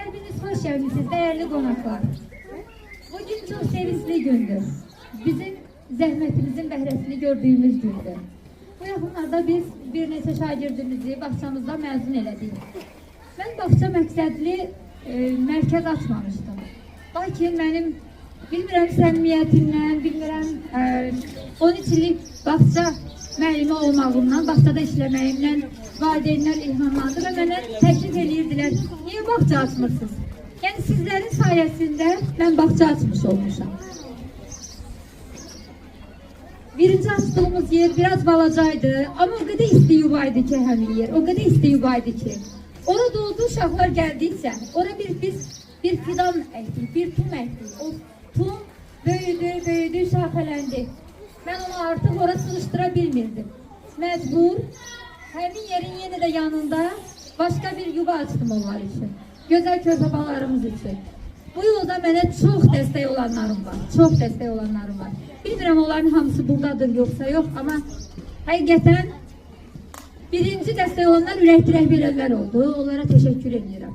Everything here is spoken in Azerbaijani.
Hər biriniz hoş geldiniz değerli qonaqlar. Bugün çok sevinçli gündür. Bizim zəhmətimizin bəhrəsini gördüyümüz gündür. Bu yaxınlarda biz bir neçə şagirdimizi bağçamızda məzun elədik. Mən bağça məqsədli mərkəz açmamışdım. Lakin mənim bilmirəm səmimiyyətimdən, bilmirəm 13 illik bağça müəllimi olmağımdan, bağçada işləməyimdən valideynlər ilhamlandı və mənə təklif eləyirdilər. Niyə bağça açmırsınız? Yəni sizlərin sayəsində mən bağça açmış olmuşam. Birinci açdığımız yer biraz balacaydı, amma o qədər isti yuvaydı ki, həmin yer, o qədər isti yuvaydı ki. Ora doldu uşaqlar gəldikcə, ora biz bir fidan əkdik, bir tum əkdik. O tum böyüdü, böyüdü, şaxələndi. Mən onu artıq ora sığışdıra bilmirdim. Məcbur həmin yerin yenə də yanında başqa bir yuva açdım onlar üçün. Gözəl körpə balalarımız üçün. Bu yolda mənə çox dəstək olanlarım var. Çox dəstək olanlarım var. Bilmirəm onların hamısı buradadır yoxsa yox, amma həqiqətən birinci dəstək olanlar ürək dirək verənlər oldu. Onlara təşəkkür edirəm.